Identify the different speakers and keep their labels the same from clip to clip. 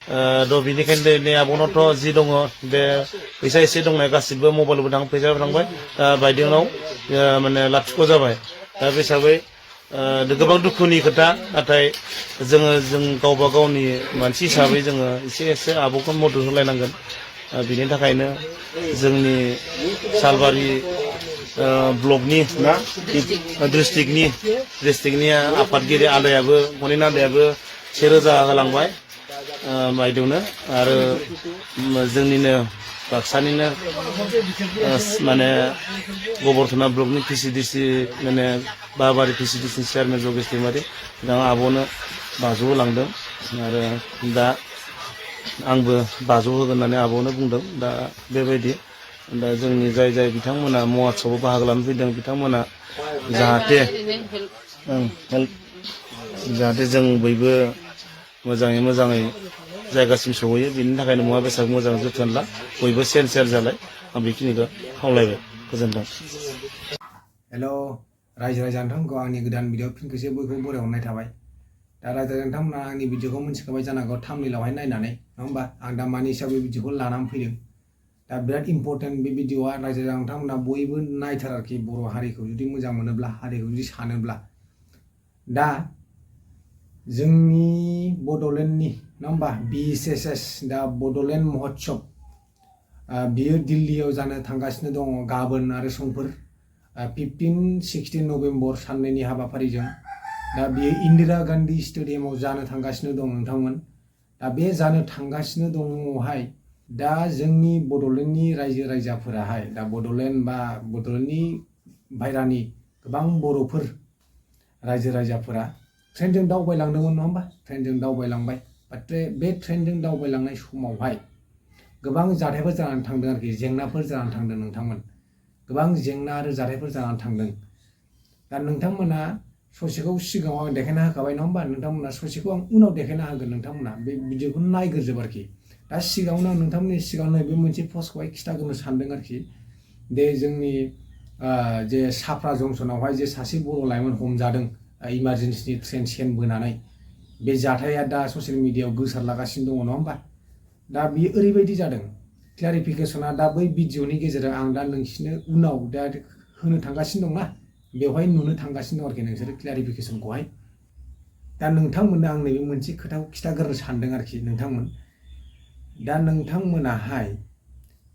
Speaker 1: बेनिखायनो दिनै आब'नावथ' जि दङ बे फैसा एसे दंनाय गासिबो मबाइलबो फैसाबो थांबाय बायदेनाव माने लाथिख' जाबाय दा बे हिसाबै गोबां दुखुनि खोथा नाथाय जों गावबा गावनि मानसि हिसाबै जोङो एसे आब'खौ मदद होलायनांगोन बिनि थाखायनो जोंनि सालबारि ब्लकनि ना डिस्ट्रिक्टनि आफादगिरि आदायाबो मनिन आदायाबो 1000 होलांबाय बायदेवनो आरो जोंनिनो बाक्सानिनो माने गोबोरथना ब्लकनि पिसिडिसि माने बाबारि पिसिडिसि चेयारमेन जगेश दैमारि बिथाङा आब'नो 500 होलांदों आरो दा आंबो 500 होगोन होननानै आब'नो बुंदों दा बेबायदि दा जोंनि जाय बिथांमोना महोत्सवआव बाहागो लानो फैदों बिथांमोना जाहाथे जों बयबो मोजाङै जायगासिम सहैयो बिनि थाखायनो मुवा बेसाद मोजां जोथोन ला बयबो सेर जालाय आं बेखिनिखौ खावलायबाय गोजोन्थों।
Speaker 2: हेलो रायजो राजा नोंथांमोनखौ आंनि गोदान भिडिअ फिन खेबसे बयखौबो बरायहरनाय थाबाय दा रायजो राजा नोंथांमोना आंनि भिडिअखौ मिथिखाबाय जानांगौ थाम्बनेइलावहाय नायनानै नङा होमबा आं दा मानि हिसाबै भिडिअखौ लानानै फैदों दा बिराद इम्पर्टेन्ट बे भिडिअआ रायजो राजा नोंथांमोना बयबो नायथार आरोखि बर' हारिखौ जुदि मोजां मोनोब्ला हारिखौ जुदि सानोब्ला दा जोंनि बड'लेण्डनि नङा होमबा BSS दा बड'लेण्ड महोत्सव बियो दिल्लीयाव जानो थांगासिनो दङ गाबोन आरो समफोर 15-16 नभेम्बर साननैनि हाबाफारिजों दा बियो इन्दिरा गान्धी स्टेडियामाव जानो थांगासिनो दं नोंथांमोन दा बे जानो थांगासिनो दङहाय दा जोंनि बड'लेण्डनि रायजो राजाफोराहाय दा बड'लेण्ड बा बड'लेण्डनि बायरानि गोबां बर'फोर रायजो राजाफोरा ट्रेनजों दावबायलांदोंमोन नङा होमबा ट्रेनजों दावबायलांबाय बे ट्रेनजों दावबायलांनाय समावहाय गोबां जाथायफोर जानानै थांदों आरोखि जेंनाफोर जानानै थांदों नोंथांमोन गोबां जेंना आरो जाथायफोर जानानै थांदों दा नोंथांमोना ससेखौ सिगाङाव आं देखायना होखाबाय नङा होमबा नोंथांमोना ससेखौ आं उनाव देखायना होगोन नोंथांमोना बे भिडिअखौ नायग्रोजोब आरोखि दा सिगाङावनो आं नोंथांमोननि सिगाङावनो बे मोनसे पस्टखौहाय खिथाग्रोनो सानदों आरोखि दे जोंनि जे साफ्रा जंसनावहाय जे सासे बर' लाइमोन हमजादों इमारजेन्सि ट्रेन चेन बोनानै बे जाथाया दा ससियेल मिडियायाव गोसारलागासिनो दङ नङा होमबा दा बियो ओरैबायदि जादों क्लारिफिकेसना दा बै भिडिअनि गेजेरजों आं दा नोंसिनो उनाव दा होनो थांगासिनो दंना बेवहाय नुनो थांगासिनो दं आरोखि नोंसोरो क्लारिफिकेसनखौहाय दा नोंथांमोननो आं नैबे मोनसे खोथाखौ खिथाग्रोनो सानदों आरोखि नोंथांमोन दा नोंथांमोनाहाय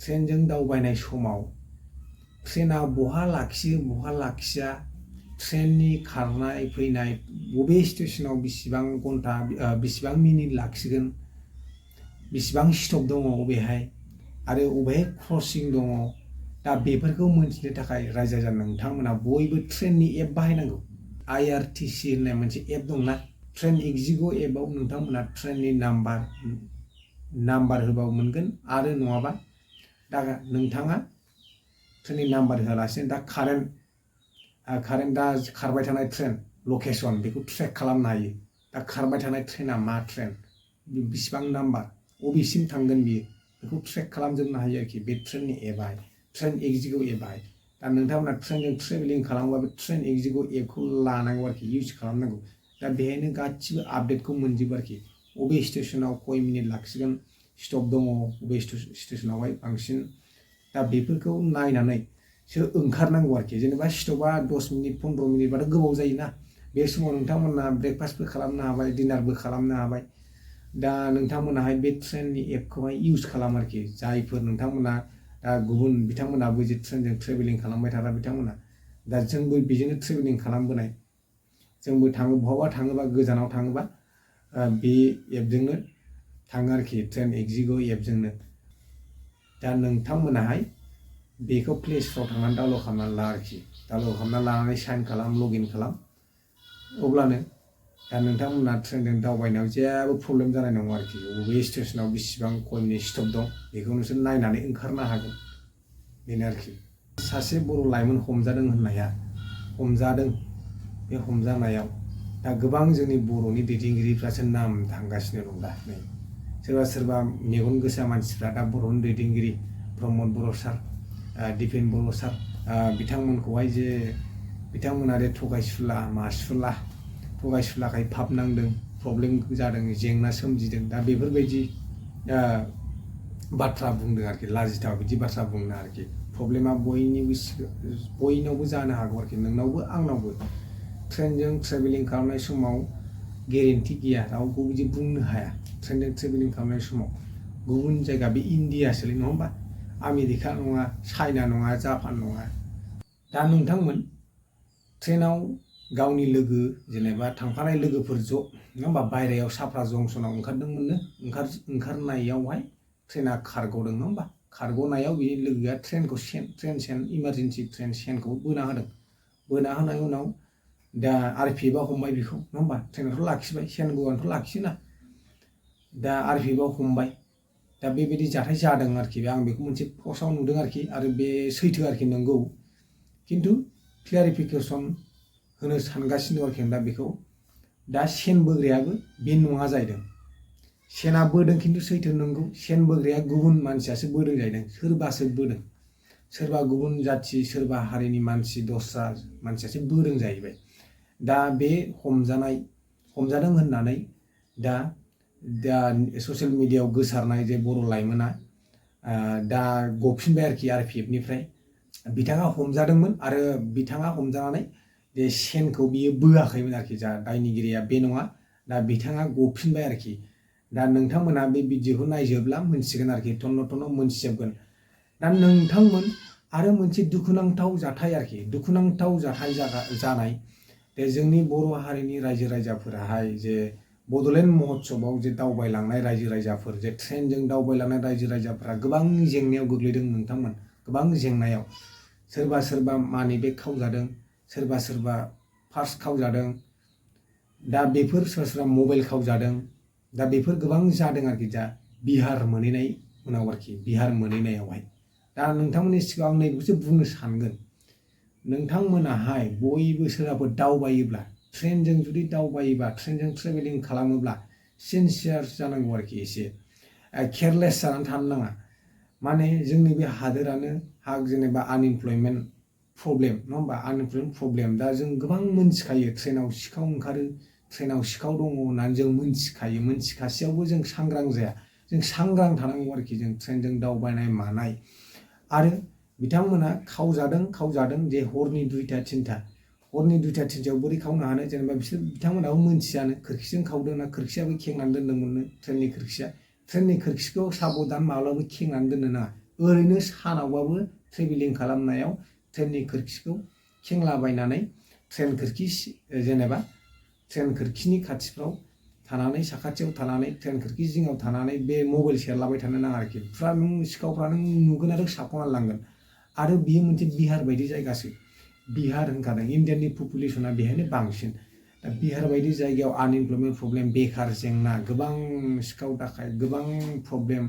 Speaker 2: ट्रेनजों दावबायनाय समाव ट्रेना बहा लाखियो बहा लाखिया ट्रेननि खारनाय फैनाय बबे स्टेशनाव बेसेबां घन्टा बेसेबां मिनिट लाखिगोन बेसेबां स्टप दङ अबेहाय आरो अबेहाय क्रसिं दङ दा बेफोरखौ मोनथिनो थाखाय रायजो राजा नोंथांमोना बयबो ट्रेननि एप बाहायनांगौ IRTC होननाय मोनसे एप दंना ट्रेन एक्जिगो एपआव नोंथांमोना ट्रेननि नाम्बार होबाबो मोनगोन आरो नङाबा दा नोंथाङा ट्रेननि नाम्बार होआलासिनो दा कारेन्ट दा खारबाय थानाय ट्रेन लकेसन बेखौ ट्रेक खालामनो हायो दा खारबाय थानाय ट्रेना मा ट्रेन बेसेबां नाम्बार अबेसिम थांगोन बियो बेखौ ट्रेक खालामजोबनो हायो आरोखि बे ट्रेननि एपआहाय ट्रेन एक्जिगो एपआहाय दा नोंथांमोना ट्रेनजों ट्रेभेलिं खालामोबा बे ट्रेन एक्जिगो एपखौ लानांगौ आरोखि इउज खालामनांगौ दा बेहायनो गासिबो आपडेटखौ मोनजोबो आरोखि अबे स्टेशनाव खय मिनिट लाखिगोन स्टप दङ अबे स्टेशनावहाय बांसिन दा बेफोरखौ नायनानैसो ओंखारनांगौ आरोखि जेनेबा स्टपआ 10 मिनिट 15 मिनिटबाथ' गोबाव जायोना बे समाव नोंथांमोना ब्रेकफास्टबो खालामनो हाबाय डिनारबो खालामनो हाबाय दा नोंथांमोनाहाय बे ट्रेननि एपखौहाय इउज खालाम आरोखि जायफोर नोंथांमोना दा गुबुन बिथांमोनाबो जे ट्रेनजों ट्रेभेलिं खालामबाय थाग्रा बिथांमोना दा जोंबो बेजोंनो ट्रेभेलिं खालामबोनाय जोंबो थाङो बहाबा थाङोबा गोजानाव थाङोबा बे एपजोंनो थाङो आरोखि ट्रेन एक्जिगो एपजोंनो दा नोंथांमोनाहाय बेखौ प्ले स्ट'राव थांनानै डाउनलड खालामनानै ला आरोखि डाउनलड खालामनानै लानानै साइन खालाम लगइन खालाम अब्लानो दा नोंथांमोना ट्रेनजों दावबायनायाव जेबो प्रब्लेम जानाय नङा आरोखि बबे स्टेशनाव बेसेबां खय मिनिट स्टप दं बेखौ नोंसोर नायनानै ओंखारनो हागोन बेनो आरोखि सासे बर' लाइमोन हमजादों होननाया हमजादों बे हमजानायाव दा गोबां जोंनि बर'नि दैदेनगिरिफ्रासो नाम थांगासिनो दं दा नै सोरबा मेगन गोसा मानसिफ्रा दा बर'नि दैदेनगिरि प्रमद बर' सार दिपेन बर' सार बिथांमोनखौहाय जे बिथांमोना जे थगायसुला मासुला थगायसुलाखाय फाब नांदों प्रब्लेम जादों जेंना सोमजिदों दा बेफोरबायदि बाथ्रा बुंदों आरोखि लाजिथाव बिदि बाथ्रा बुंनो आरोखि प्रब्लेमा बयनावबो जानो हागौ आरोखि नोंनावबो आंनावबो ट्रेनजों ट्रेभेलिं खालामनाय समाव गेरेन्टि गैया रावबो बिदि बुंनो हाया ट्रेनजों ट्रेभेलिं खालामनाय समाव गुबुन जायगा बे इन्डियासोलै नङा होमबा आमेरिका नङा चाइना नङा जापान नङा दा नोंथांमोन ट्रेनाव गावनि लोगो जेनेबा थांफानाय लोगोफोर ज' नङा होमबा बायरायाव साफ्रा जंसनाव ओंखारदोंमोननो ओंखारनायावहाय ट्रेना खारग'दों नङा होमबा खारग'नायाव बे लोगोआ ट्रेन सेन इमारजेन्सि ट्रेन सेनखौ बोना होदों बोना होनाय उनाव दा आरपिएफआ हमबाय बेखौ नङा होमबा ट्रेनाथ' लाखिबाय सेन बोआनोथ' लाखियोना दा आरपिएफआ हमबाय दा बेबायदि जाथाय जादों आरोखि आं बेखौ मोनसे पस्टआव नुदों आरोखि आरो बे सैथो आरोखि नंगौ खिन्थु क्लियारिफिकेसन होनो सानगासिनो दं आरोखि दा बेखौ दा सेन बोग्रायाबो बे नङा जाहैदों सेना बोदों खिन्थु सैथो नंगौ सेन बोग्राया गुबुन मानसियासो बोदों जाहैदों सोरबासो बोदों सोरबा गुबुन जाथि सोरबा हारिनि मानसि दस्रा मानसियासो बोदों जाहैबाय दा बे हमजादों होननानै दा ससियेल मिडियायाव गोसारनाय जे बर' लाइमोना दा गफिनबाय आरोखि आरपिएफनिफ्राय बिथाङा हमजादोंमोन आरो बिथाङा हमजानानै जे सेनखौ बियो बोआखैमोन आरोखि जा दायनिगिरिया बे नङा दा बिथाङा गफिनबाय आरोखि दा नोंथांमोना बे भिडिअखौ नायजोबब्ला मोनसिगोन आरोखि थन्न मोनथिजोबगोन दा नोंथांमोन आरो मोनसे दुखुनांथाव जाथाय आरोखि दुखुनांथाव जाथाय जानाय जे जोंनि बर' हारिनि रायजो राजाफोराहाय जे बड'लेण्ड महत्सबआव जे दावबायलांनाय रायजो राजाफोर जे ट्रेनजों दावबायलांनाय रायजो राजाफोरा गोबां जेंनायाव गोग्लैदों नोंथांमोन गोबां जेंनायाव सोरबा मानि बेग खावजादों सोरबा पार्स खावजादों दा बेफोर सोरबा मबाइल खावजादों दा बेफोर गोबां जादों आरोखि दा बिहार मोनहैनाय उनाव आरोखि बिहार मोनहैनायावहाय दा नोंथांमोननि सिगाङाव आं नैबेखौसो बुंनो सानगोन नोंथांमोनाहाय बयबो सोरबाफोर दावबायोब्ला ट्रेनजों जुदि दावबायोबा ट्रेनजों ट्रेभेलिं खालामोब्ला सिनसियार जानांगौ आरोखि एसे केयारलेस जानानै थानो नाङा माने जोंनि बे हादोरानो जेनेबा आनइमप्लयमेन्ट प्रब्लेम नङा होमबा आनइमप्लयमेन्ट प्रब्लेम दा जों गोबां मोनथिखायो ट्रेनाव सिखाव ओंखारो ट्रेनाव सिखाव दङ होननानै जों मोनथिखायो मोनथिखासेयावबो जों सांग्रां जाया जों सांग्रां थानांगौ आरोखि जों ट्रेनजों दावबायनाय मानाय आरो बिथांमोना खावजादों जे हरनि 2टा 3टा हरनि 2टा 3टायाव बोरै खावनो हानो जेनेबा बिथांमोनाबो मोनथियानो खोरखिजों खावदों ना खोरखियाबो खेंनानै दोनदोंमोननो ट्रेननि खोरखिखौ साबधान माब्लाबो खेंनानै दोननो नाङा ओरैनो सानावबाबो ट्रेभेलिं खालामनायाव ट्रेननि खोरखिखौ खेंलाबायनानै ट्रेन खोरखिनि खाथिफ्राव थानानै साखाथियाव थानानै ट्रेन खोरखि जिङाव थानानै बे मबाइल सेरलाबाय थानो नाङा आरोखि फुरा सिखावफ्रा नुगोन आरो साख'ना लांगोन आरो बियो मोनसे बिहार बायदि जायगासो बिहार होनखादों इन्डियानि पपुलेसना बेहायनो बांसिन दा बिहार बायदि जायगायाव आनइमप्लयमेन्ट प्रब्लेम बेकार जेंना गोबां सिखाव दाखाय गोबां प्रब्लेम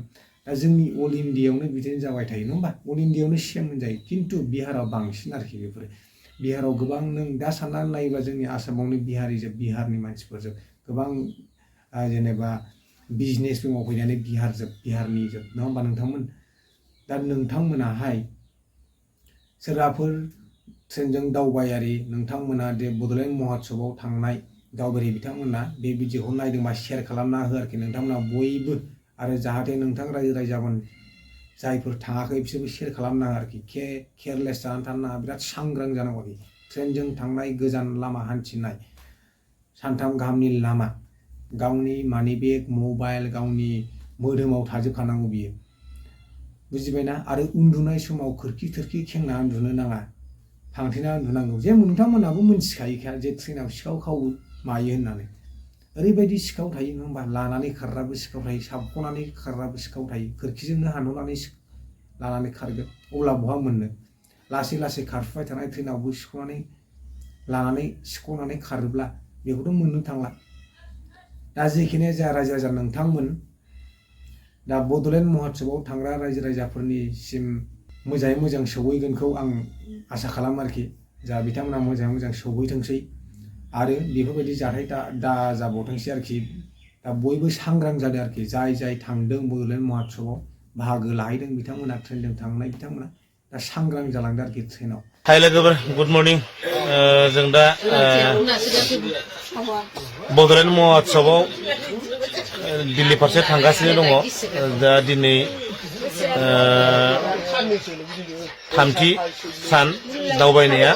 Speaker 2: दा जोंनि अल इन्डियायावनो बिदिनो जाबाय थायो नङा होमबा अल इन्डियायावनो सेम होनजायो खिन्थु बिहाराव बांसिन आरोखि बेफोरो बिहाराव गोबां नों दा साननानै नायोब्ला जोंनि आसामावनो बिहारनि मानसिफोरजों गोबां जेनेबा बिजनेसबो मावफैनानै बिहारनि नङा होमबा नोंथांमोन दा नोंथांमोनाहाय सोरबाफोर ट्रेनजों दावबायारि नोंथांमोना जे बड'लेण्ड महत्सबआव थांनाय दावबायारि बिथांमोना बे भिडिअखौ नायदोंबा शेयार खालामना हो आरोखि नोंथांमोना बयबो आरो जाहाथे नोंथां रायजो राजामोन जायफोर थाङाखै बिसोरबो शेयार खालामना हो आरोखि केयारलेस जानानै थानो नाङा बिराद सांग्रां जानांगौ आरोखि ट्रेनजों थांनाय गोजान लामा हान्थिनाय सानथाम गाहामनि लामा गावनि मानि बेग मबाइल गावनि मोदोमाव थाजोबखानांगौ बियो बुजिबायना आरो उन्दुनाय समाव खोरखि थोरखि खेंना उन्दुनो नाङा फांथेना उन्दुनांगौ जे नोंथांमोनाबो मोनथिखायोखा जे ट्रेनाव सिखाव खावो मायो होननानै ओरैबायदि सिखाव थायो नङा होमबा लानानै खारग्राबो सिखाव थायो साबख'नानै खारग्राबो सिखाव थायो खोरखिजोंनो हानहरनानै लानानै खारगोन अब्ला बहा मोननो लासै लासै खारफुबाय थानाय ट्रेनावबो सिख'नानै खारोब्ला बेखौथ' मोननो थांला दा जेखिनि जा रायजो राजा नोंथांमोन दा बड'लेण्ड महत्सबआव थांग्रा रायजो राजाफोरनिसिम मोजाङै मोजां सौहैगोनखौ आं आसा खालामो आरोखि जा बिथांमोना मोजाङै मोजां सौहैथोंसै आरो बेफोरबायदि जाथाय दा जाबावथोंसै आरोखि दा बयबो सांग्रां जादों आरोखि जाय थांदों बड'लेण्ड महत्सबआव बाहागो लाहैदों बिथांमोना ट्रेनजों थांनाय बिथांमोना दा सांग्रां जालांदों आरोखि ट्रेनाव
Speaker 1: हाय लोगोफोर गुड मर्निं जों दा बड'लेण्ड महोत्सवआव दिल्ली फारसे थांगासिनो दङ दा दिनै थामथि सान दावबायनाया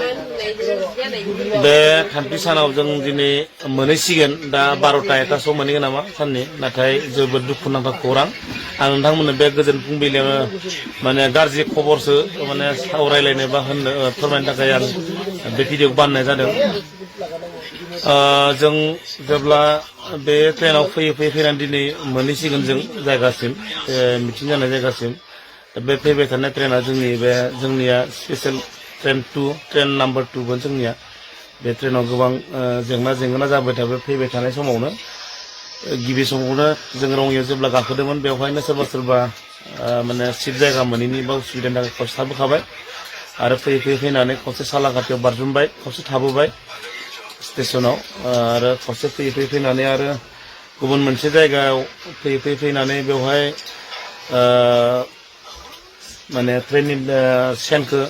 Speaker 1: बे थामथि सानाव जों दिनै मोनहैसिगोन दा 12-1टासोआव मोनहैगोन नामा साननि नाथाय जोबोद दुखुनांथाव खौरां आं नोंथांमोननो बे गोजोन फुंबिलियावनो माने गाज्रि खबरसो माने सावरायलायनो बा होननो फोरमायनो थाखाय आं बे भिडिअ बानायनाय जादों जों जेब्ला बे ट्रेनाव फैनानै दिनै मोनहैसिगोन जों जायगासिम मिटिं जानाय जायगासिम बे फैबाय थानाय ट्रेना जोंनिया स्पेशल ट्रेन नाम्बार 2 जोंनिया बे ट्रेनाव गोबां जेंना जाबाय थाबाय फैबाय थानाय समावनो गिबि समावनो जों रङियाव जेब्ला गाखोदोंमोन बेवहायनो सोरबा माने सिट जायगा मोनैनि बा उसुबिदानि थाखाय खनसे थाबोखाबाय आरो फैनानै खनसे सालाकाटियाव बारजुमबाय खनसे थाबोबाय स्टेशनाव आरो खनसे फैनानै आरो गुबुन मोनसे जायगायाव फैनानै बेवहाय माने ट्रेननि सेनखौ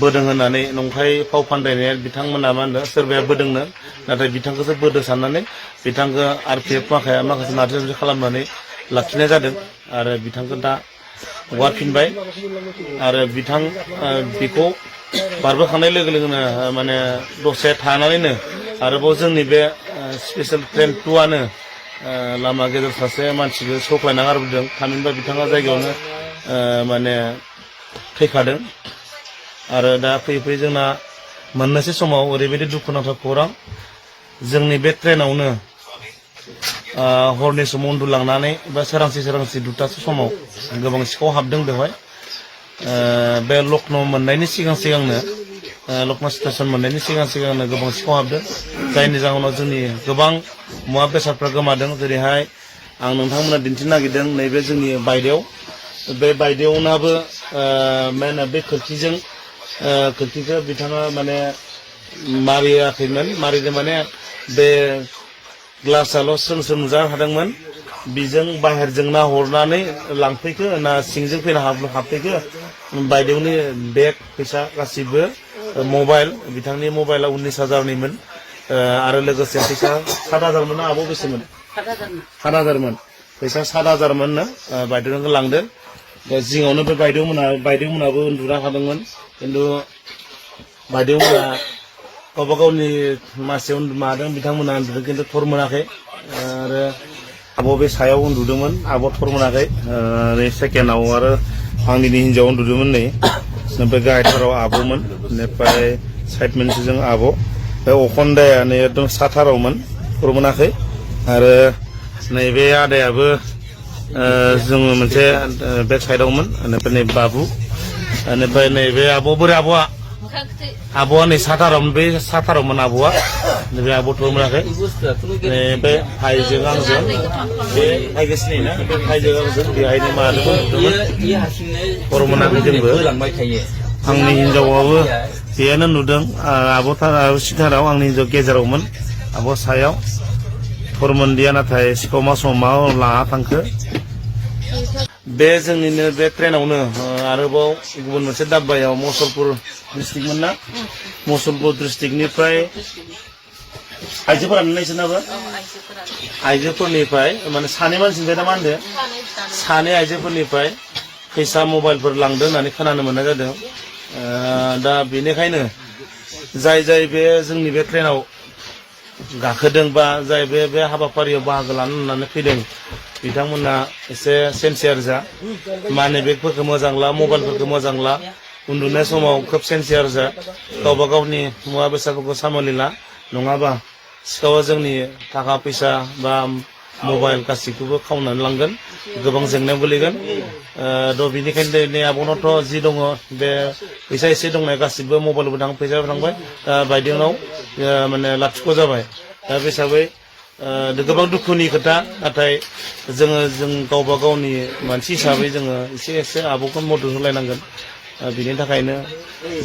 Speaker 1: बोदों होननानै नंखाय फाव फान्दायनाया बिथांमोना मा होनो सोरबाया बोदोंनो नाथाय बिथांखौसो बोदो साननानै बिथांखौ RPF माखासे नारजि खालामनानै लाखिनाय जादों आरो बिथांखौ दा हगारफिनबाय आरो बेखौ बारबोखांनाय लोगो लोगोनो माने दसे थानानैनो आरोबाव जोंनि बे स्पेशल ट्रेन 2आनो लामा गेजेर सासे मानसिखौ सौख्लायना गारबोदों थामहिनबा बिथाङा जायगायावनो माने थैखादों आरो दा फैयै जोंना मोननोसै समाव ओरैबायदि दुखुनांथाव खौरां जोंनि बे ट्रेनावनो हरनि समाव उन्दुलांनानै बा सोरांसि 2टासो समाव गोबां सिखाव हाबदों बेवहाय बे लखनौ मोननायनि सिगांनो लखनौ स्टेशन मोननायनि सिगांनो गोबां सिखाव हाबदों जायनि जाहोनाव जोंनि गोबां मुवा बेसादफ्रा गोमादों जेरैहाय आं नोंथांमोना दिन्थिनो नागिरदों नैबे जोंनि बायदेव बे बायदेवनाबो मा होनो बे खोरखिखौ बिथाङा माने मारियाखैमोन मारिदों माने बे ग्लासाल' स्रों नुजा हादोंमोन बिजों बाहेरजों नाहरनानै लांफैखो ना सिंजों फैना हाबफैखो बायदेवनि बेग फैसा गासिबो मबाइल बिथांनि मबाइला 19,000निमोन आरो लोगोसे फैसा 7,000 मोन आब' बेसेमोन 7,000 फैसा 7,000 मोननो बायदेवखौ लांदों जिङावनो बे बायदेवमोनाबो उन्दुना थादोंमोन खिन्थु बायदेवमोना गावबा गावनि मासियाव मादों बिथांमोना उन्दुदों खिन्थु थर मोनाखै आरो आब' बे सायाव उन्दुदोंमोन आब' थर मोनाखै सेकेन्डआव आरो आंनि हिन्जाव उन्दुदोंमोन नै ओमफ्राय गाहायथाराव आब'मोन बेनिफ्राय साइड मोनसेजों आब' बे अखन्दाया नै एकदम साथारावमोन थर मोनाखै आरो नैबे आदायाबो जोङो मोनसे बेक साइडआवमोन बेनिफ्राय नै बाबु बेनिफ्राय नैबे आब' बोरै आब'आ नै साथारावमोन बे साथारावमोन आब'आ नैबे आब'थ' मोनाखै बे भाइजों आंजों बे भाइ गोसोनि ना बे भाइजों आंजों बेहायनो मादोंमोन खर' मोनाखै जोंबो आंनि हिन्जावाबो बेहायनो नुदों आब' सिथाराव आंनि हिन्जाव गेजेरावमोन आब' सायाव थर मोनदिया नाथाय सिखाव मा समाव लाना थांखो बे जोंनिनो बे ट्रेनावनो आरोबाव गुबुन मोनसे दाब्बायाव मुसलपुर डिस्ट्रिक्टमोन ना मुसलपुर डिस्ट्रिक्टनिफ्राय आइजोफोरानो नायसोनाबो आइजोफोरनिफ्राय माने सानै मानसिनिफ्राय दा मा होनदों सानै आइजोफोरनिफ्राय फैसा मबाइलफोर लांदों होननानै खोनानो मोननाय जादों दा बेनिखायनो जाय बे जोंनि बे ट्रेनाव गाखोदों बा जाय बे हाबाफारियाव बाहागो लानो होननानै फैदों बिथांमोना एसे सेन्सियार जा माने बेगफोरखौ मोजां ला मबाइलफोरखौ मोजां ला उन्दुनाय समाव खोब सेन्सियार जा गावबा गावनि मुवा बेसादफोरखौ सामोलिला नङाबा सिखावा जोंनि थाखा फैसा बा मबाइल गासैखौबो खावनानै लांगोन गोबां जेंनायाव गोलैगोन बेनिखायनो नै आब'नावथ' जि दङ बे फैसा एसे दंनाय गासिबो मबाइलबो फैसाबो थांबाय बायदेवनाव माने लाथिख' जाबाय दा बे हिसाबै गोबां दुखुनि खोथा नाथाय जों गावबा गावनि मानसि हिसाबै जोङो एसे आब'खौ मदद होलायनांगोन बिनि थाखायनो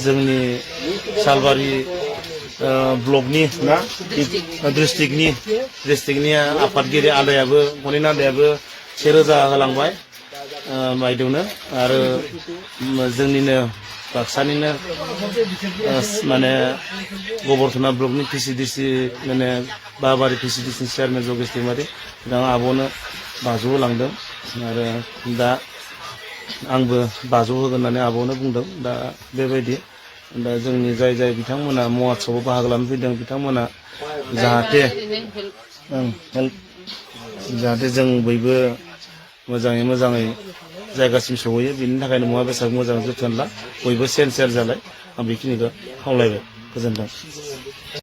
Speaker 1: जोंनि सालबारि ब्लकनि ना डिस्ट्रिक्टनि आफादगिरि आदायाबो गनिन आदायाबो 1,000 होलांबाय बायद'नो आरो जोंनिनो बाक्सानिनो माने गबरधना ब्लकनि PCDC माने बाबारि PCDC चेयारमेन जगेश दैमारि बिथाङा आब'नो 500 होलांदों आरो दा आंबो 500 होगोन होननानै आब'नो बुंदों दा बेबायदि दा जोंनि जाय बिथांमोना महोत्सवआव बाहागो लानो फैदों बिथांमोना जाहाथे जाहाथे जों बयबो मोजाङै जायगासिम सहैयो बिनि थाखायनो मुवा बेसाद मोजां जोथोन ला बयबो सेन्सियार जालाय आं बेखिनिखौ खावलायबाय गोजोन्थों